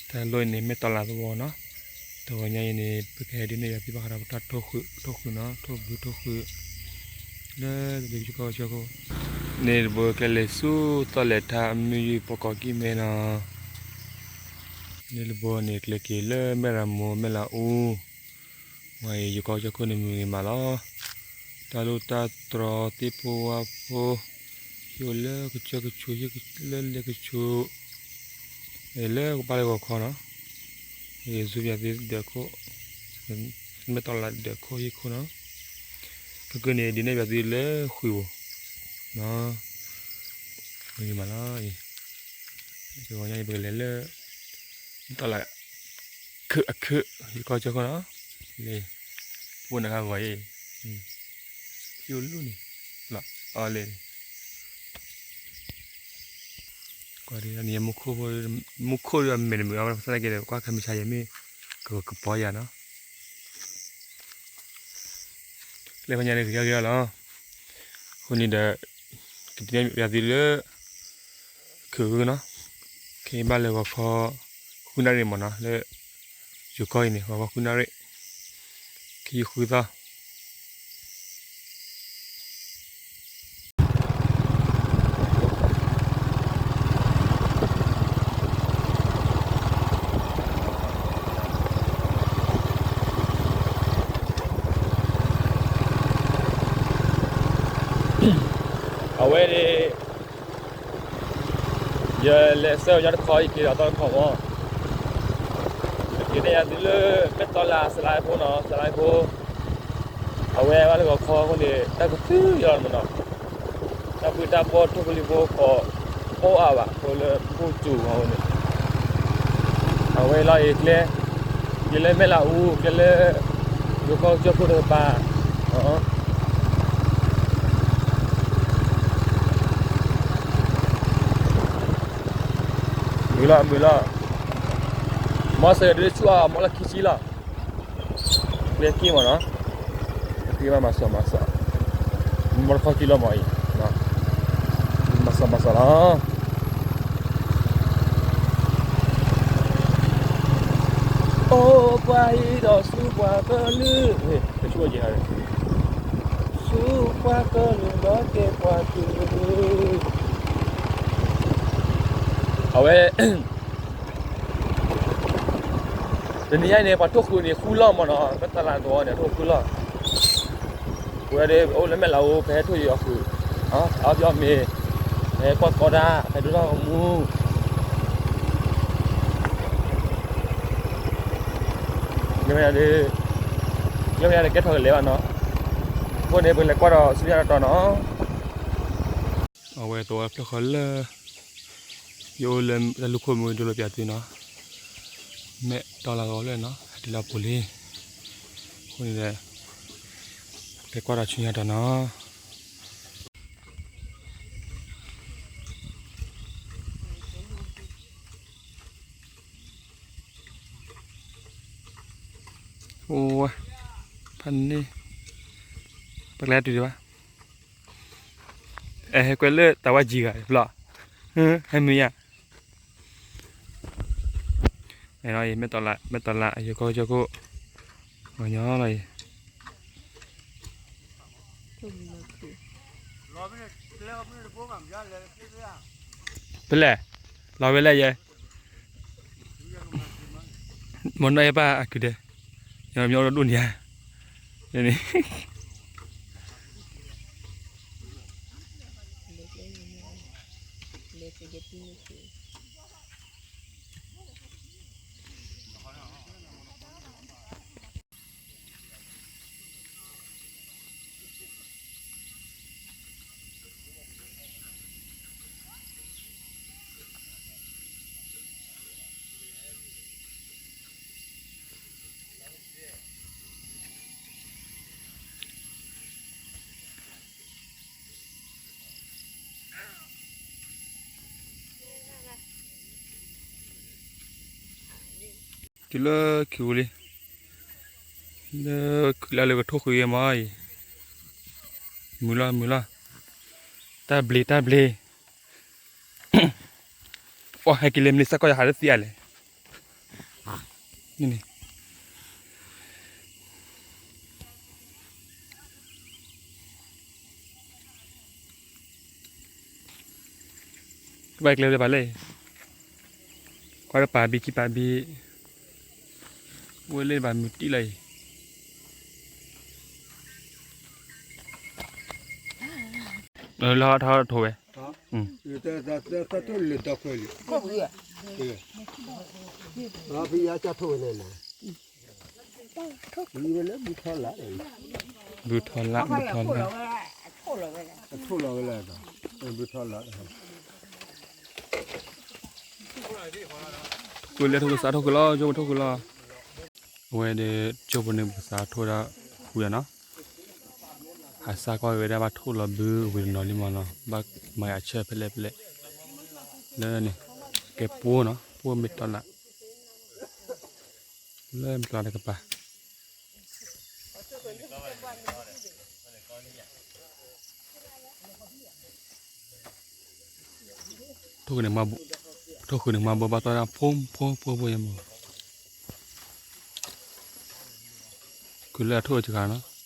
တၢ်လီၢ်အံၤန့ၣ် မ့ၢ်တၢ်လီၢ်သဝီနီၤ. တဂီၤညါအံၤန့ၣ် ပကဟဲဒုးနဲၣ်ယၤသုဘၣ်ဃးဒီးပတၢ်ထိၣ်ဃုာ် ထိၣ်ဃုာ်နီၤ, ထိၣ်ဘုထိၣ်ဃုာ် လၢတဘျီကီၢ်ဆၢခိၣ် န့ၣ်တဘိကျဲလဲၤဆူသီလဲၤထါ မုၢ်ယုၢ်ပှၤကိးကံၢ်မဲနီၤ. န့ၣ်တဘိန့ၣ် ကျဲက့ၤလၢမဲၢ်ရမိၢ် မဲၢ်လးအူ ဝဲအံၤယကီၢ်ကၠီၢ်ခိၣ်န့ၣ်မုၢ်ဂ့ၤမးလီၤ. တၢ်လိၣ်တၢ်တြီသ့ၣ်ဖိဝၣ်ဖိ ဟံၣ်အိၣ်လၢကစၢၢ်ကဆူး ဟံၣ်လၢလဲၤကဆူး လၢကပၢ်လၢဂီၤခီနီၤ. ယကစူးပၠးသုဒၢးခိၣ် မဲၢ်တီလးဒၢးခိၣ်ဟံၣ်ခိၣ်နီၤ. ကကန့ၣ်ဒုးနဲၣ်ပၠးသုလၢဃုာ်ပူၤနီၤ. မုၢ်ဂ့ၤမးလီၤအံၤ တဂီၤညါအံၤပကလဲၤလၢ မဲၢ်တီလး ခုးအခုး ယကီၢ်ကၠီၢ်ခိၣ်နီၤ. လၢ ပူၤနခါဂီၤအံၤ ဖၠူလူၢ်န့ၣ် လီၤအီၤလၢ ကွၢ်ဒ်န့ၣ် မူခိၣ် မူခိၣ်ဒီးမဲာ်တမုာ်အီၤ ဘၣ်ဆၣ်သနာ်က့ဒီး ကွၢ်ခဲမုၢ်ဆါယဲမ့ၢ် ကကပီၤယၤနီၤ. ကျဲဖဲညါန့ၣ် ကယီကယီလီၤ. အဃိန့ၣ်ဒီး ကဒုးနဲၣ်ပၠးသုလၢ ခုးနီၤ. ခဲအံၤဘၣ်လၢဂီၤခီ ဃုနၣ်ရံၣ်မးနီၤ လၢ ယိၤကီၢ်အံၤန့ၣ် ဂီၤခီဃုနၣ်ရံၣ် ခံယုၢ်ဃုသီ အဝဲန့ၣ် ယလဲၤဆှၢဝဲညီတခီ ယက့ၤဒီးသီတခီမး, ယက့ၤန့ၢ်ယၤသုလၢ မဲၢ်တီလးစလါဖိနီၤ, စလါဖိ, အဝဲဘၣ်လၢဂီၤခီအဃိန့ၣ် တၢ်ကသုယီၤလီၤမးနီၤ, တၢ်ဘှံးတၢ်ဘှီၣ်ထိၣ်ကလံၤဖိကိး ကိးအါဘၣ် အဃိလၢဖိစူၤအဃိန့ၣ်, အဝဲလီၤအံၤကျဲ, ကျဲလၢမဲၢ်လးအူ ကျဲလၢ ယိၤကီၢ်ကၠီၢ်ခိၣ်တကပၤ မုာ်လီၤ မုာ်လီၤ, မီစၢၤဒုးဆူအီၤ မီလၢခံဆံလီၤ, ကျဲက့ၢ်မးနီၤ, က့ၢ်မးမၤစီၤမၤစီၤ, မီတခီကံလီၤမးအံၤ, မၤစီၤမၤစီၤလီၤ. အိၣ်ပှၤအံၤဒီးဆူပှၤကလုာ်, ဆူပှၤကလုာ်ဒီးကဲပှၤကလုာ်, အဝဲ တနံၤညါအံၤန့ၣ် ပှၤထိၣ်ဃုာ်န့ၣ်ဃုလီၢ်မးနီၤ, ပတလးသဝီန့ၣ်ထိၣ်ဃုလီၢ်, ပဝဲဒၣ်အိၣ်လၢမဲၢ်လးအူ ပဟဲထိၣ်ယီၤဃုာ်, အီၣ်ပယီၣ်မ့ၤ, ပဟဲကွၢ်ကီတၢ် ပဟဲဒိတၢ်ဂီၤမူ မ့ၢ်ဝဲဒၣ်ဒီး မ့ၢ်ဝဲဒၣ်ဒီးကဲထီၣ်ကလဲာ်ဘၣ်နီၤ, အဃိန့ၣ် ပကလဲၤကွၢ်ဒီးဆူညါတတီၤနီၤ. အဝဲသဝီဖျၢၣ်ဃီလၢ ယအိၣ်လၢတၢ်လူၢ်ခိၣ်မ့ၢ်ဒိလီၤပၠးသုနီၤ, မဲာ်တီလၢဂီၤလၢနီၤ ဟဲတုၤလီၤပူၤလံ, အဃိန့ၣ်ဒီး လဲၤကွၢ်ဒီးဆူညါတတီၤနီၤ. အိၣ်ဝဲ, ဖးန့ၣ်, ပကလဲၤတုၤဒံးဘၣ်, အဲဟဲကွဲလၢတၢ်ဝဲကံၤဂၤလီၤ, ဟဲမုာ်ယၤ, မ့ၢ်တီလၢ မ့ၢ်တီလၢအယိၤကီၢ်ကၠီၢ်ခိၣ်, မညီလီၤအံၤ ဖဲလဲၣ်, လီၤဝဲလဲၣ်ယဲ, မနီၢ်ယဲဘၣ်အကုဒဲ, ညီမီၢ်ဒိၣ်ဒိၣ်န့ၣ်ဧါ, န့ၣ် တုၤလၢခုးပူၤလံ, လၢခုးလၢလၢကထိၣ်ဃုာ်ဂ့ၤမးအံၤ, မုာ်လီၤမုာ်လီၤ, တၢ်ဘျ့တၢ်ဘျ့, ပှၤဟဲက့ၤလၢမလ့ၤစၢ်ကီၢ်ယဟးလၢသံအါလဲၣ်, န့ၣ်န့ၣ် တဘၣ်ကျဲလၢပာ်လဲၣ်, ကွၢ်တပာ်ဘံခံပာ်ဘံ, ဝဲလၢပာ်မုၢ်တံၢ်လီၤအံၤ, လီၤထီၣ်ထိၣ်ဝဲ, ဘုထီၣ်လး ဘုထီၣ်လး, ကိးလၢထိၣ်ကစးထိၣ်ဃုာ်လီၤ ကၠိဖိထိၣ်ဃုာ်လီၤ, အဝဲဒီး ကၠိဖိန့ၣ်ပကစးထိၣ်ဒၣ်ဃုာ်နီၤ, ဟးစါကွၢ်ဝဲဒၣ်ဘၣ်ထိၣ်လီၤဘုဝံၤတနီၤလံမးနီၤ, ဘၣ်မၤအဆၢဖဲလဲၣ်ဖဲလဲၣ်, လၢန့ၣ် ကဲပိၢ်နီၤ ပိၢ်မ့ၢ်တီလး လၢမကျါတကပၤ, ထိၣ်ဃုာ်န့ၣ်မၤဘိ, ထိၣ်ဃုာ်န့ၣ်မၤဘိဘၣ်တီၢ်ဒၣ်ဖိဖိဖိယမး, ကုလၢအထိၣ်အစှၤနီၤ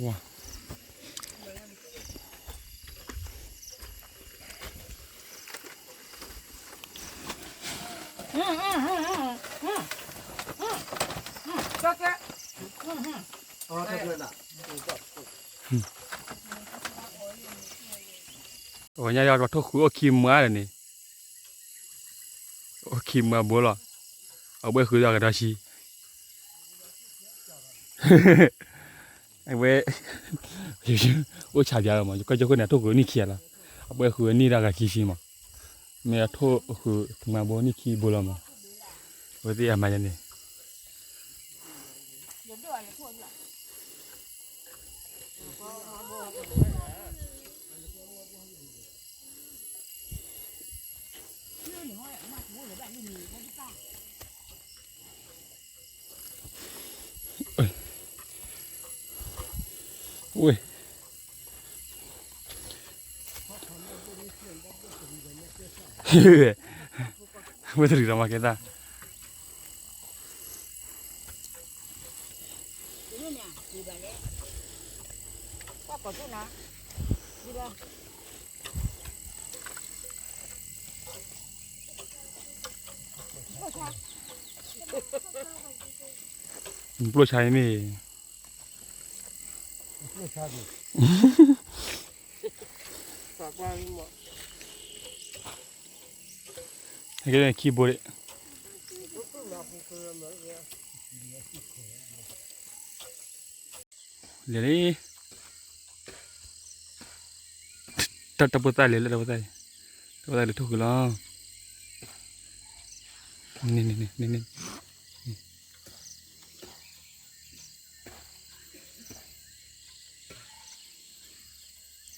ဝါ အဝဲညါဒီး ပှၤထိၣ်ဃုာ်အိၣ်ခံမွၤဒီးန့ၣ်, အိၣ်ခံမွၤဘိလီၤ, အဝဲဃုာ်ဒီးအကဒီးဆံ အဝဲ အိၣ်ဆါပၠးလီၤမး, ကီၢ်ကၠိခိၣ်န့ၣ် အထိၣ်ဃုာ်နံၣ်ခံလီၤ, အဝဲဃုာ်နံၣ်ဒီးဂၤခံဆံမး, မ့ၢ်အထိၣ်ဃုာ်မၤဘိနံၣ်ခံဘိလီၤမး, အဝဲသ့ၣ်အမၤယၤန့ၣ် ဝ့ၢ် ဝ့ၢ်တရံးဒီးမၤကဲတၢ် ပျိၢ်ဆါန့ၣ်မ့ၢ် ဟဲက့ၤခံဘိဒံး လဲၤလံ တၢ်တၢ်ဖိသၣ်လဲၤလၢတၢ်ဖိသၣ်အံၤ တၢ်ဖိသၣ်လဲၤထိၣ်ဃုာ်လီၤ န့ၣ်န့ၣ်န့ၣ်န့ၣ်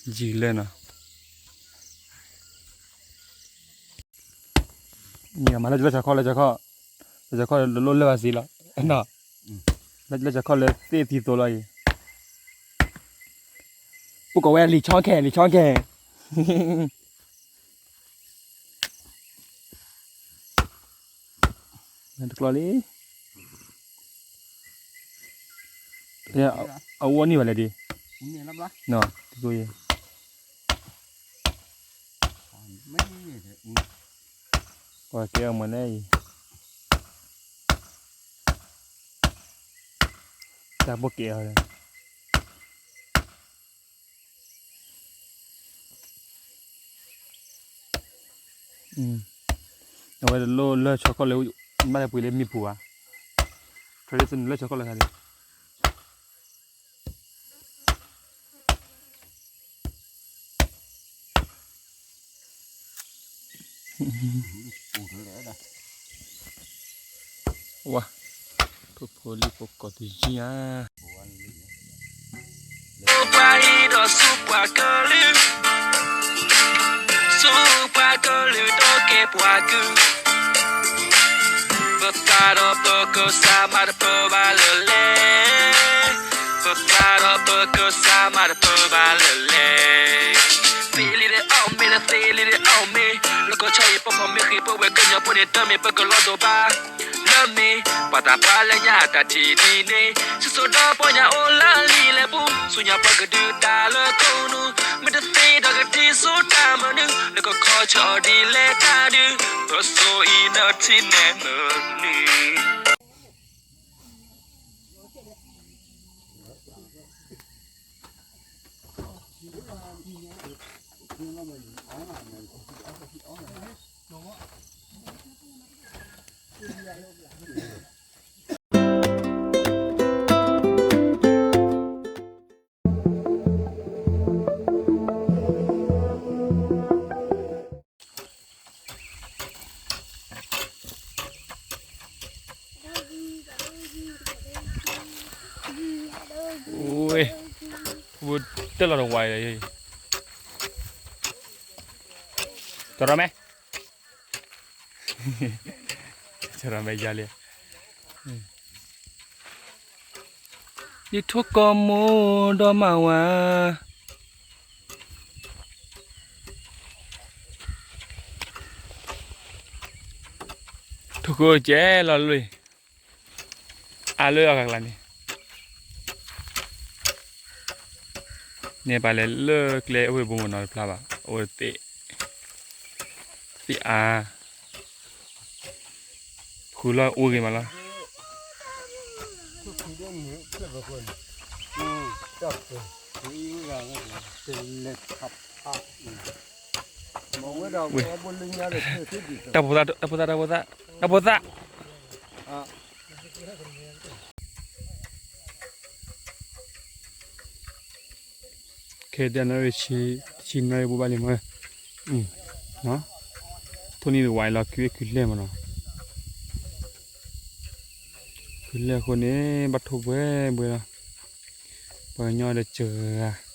ယံာ်လၢနီၤ မၤလၢလၢဆၢခီၣ်လၢဆၢခီၣ် လၢဆၢခီၣ်လၢလိၣ်လၢဝဲစ့လီၤ လၢဆၢခီၣ်လၢသ့ၣ်သံသိလီၤအံၤ ပကိးဝဲလံာ်ဆီခဲ လံာ်ဆီခဲ တကျီလံ အဝဲနံၣ်ဘၣ်လဲၣ်ဒံး တကျိယဲ ပှၤကဲအီၤမၤလဲၣ်အံၤ တၢ်ဘိၣ်ကဲအီၤ အဝဲတလိၣ်လၢဆီခီၣ်လၢ ဘၣ်လၢပှ့ၤလၢမံပူၤဘၣ် traditional လၢဆီခီၣ်လၢခါဒံး ဝါ ဖိဖိလံဖိကိးတယံၤဧါ ပှၤအံၤဒီးဆူပှၤကလုာ် ဆူပှၤကလုာ်ဒီးကဲပှၤကုၢ် ပသးဒီးပကစၢ်မၤတပၢၢ်ဘၣ်လၢၤလဲၣ် ပသးဒီးပကစၢ် အီၣ်မ့ၤ, လၢကီၢ်ဆၣ်အံၤ ပဖီၣ်မ့ၢ်ဃ့ၢ်ပဝဲကညီဖိန့ၣ် တမ့ၢ်ပကလီၤဒိၣ်ဘၣ်. လၢမ့ၢ်ပှၤသးပှၢ်လၢညါအတၢ်ထံၣ်ဒ်န့ၣ်, စံၣ်စိၤဒီးပီညါအိၣ်လၢလံာ်လဲၢ်ပူၤ, ဆူညါပှၤကဒုးတၢ်လၢခိၣ်နူာ်, မ့ၢ်တသ့ဒီးကထံၣ်စိတၢ်မနုၤ, လၢကခီဆၢအီၤဒ်လဲၣ်တၢ်ဒုး, ပစိၤအံၤနထံၣ်နဲၣ်မနုၤ. ဝ့ၢ်, ဝ့ၢ်တၢ်လီၤတဝါအံၤလီၤ, ကရီမဲ, ကရီမဲယါလံ, ယထိၣ်ကီၢ်မိၢ်ဒီးမါဝၤ ထိၣ်ကီၢ်ကဲလီၤလွံၢ်, အါလၢအဂၤကျါန့ၣ်, န့ၣ်ပာ်လဲၤလၢကျဲအိၣ်ဝဲဘိမနီတဖျါဘၣ်, အိၣ်သ့ၣ်, သ့ၣ်အါ, ဃုလီၤအိၣ်ဂ့ၤမးလီၤ. တၢ်ဖိသၣ်, တၢ်ဖိသၣ်, တၢ်ဖိသၣ်, တၢ်ဖိသၣ်, တၢ်ဖိသၣ်, ခဲတနွံ, တဆံနွံဘိးဘၣ်လံမး, ထိၣ်နံၣ်တဝါအံၤလီၤ ခုခုလဲၢ်မးနီၤ, ခုလဲၢ်အဃိန့ၣ် ဘၣ်ထိၣ်ဘှဲဘှဲလီၤ, ပှၤကညီဒီးစှၤ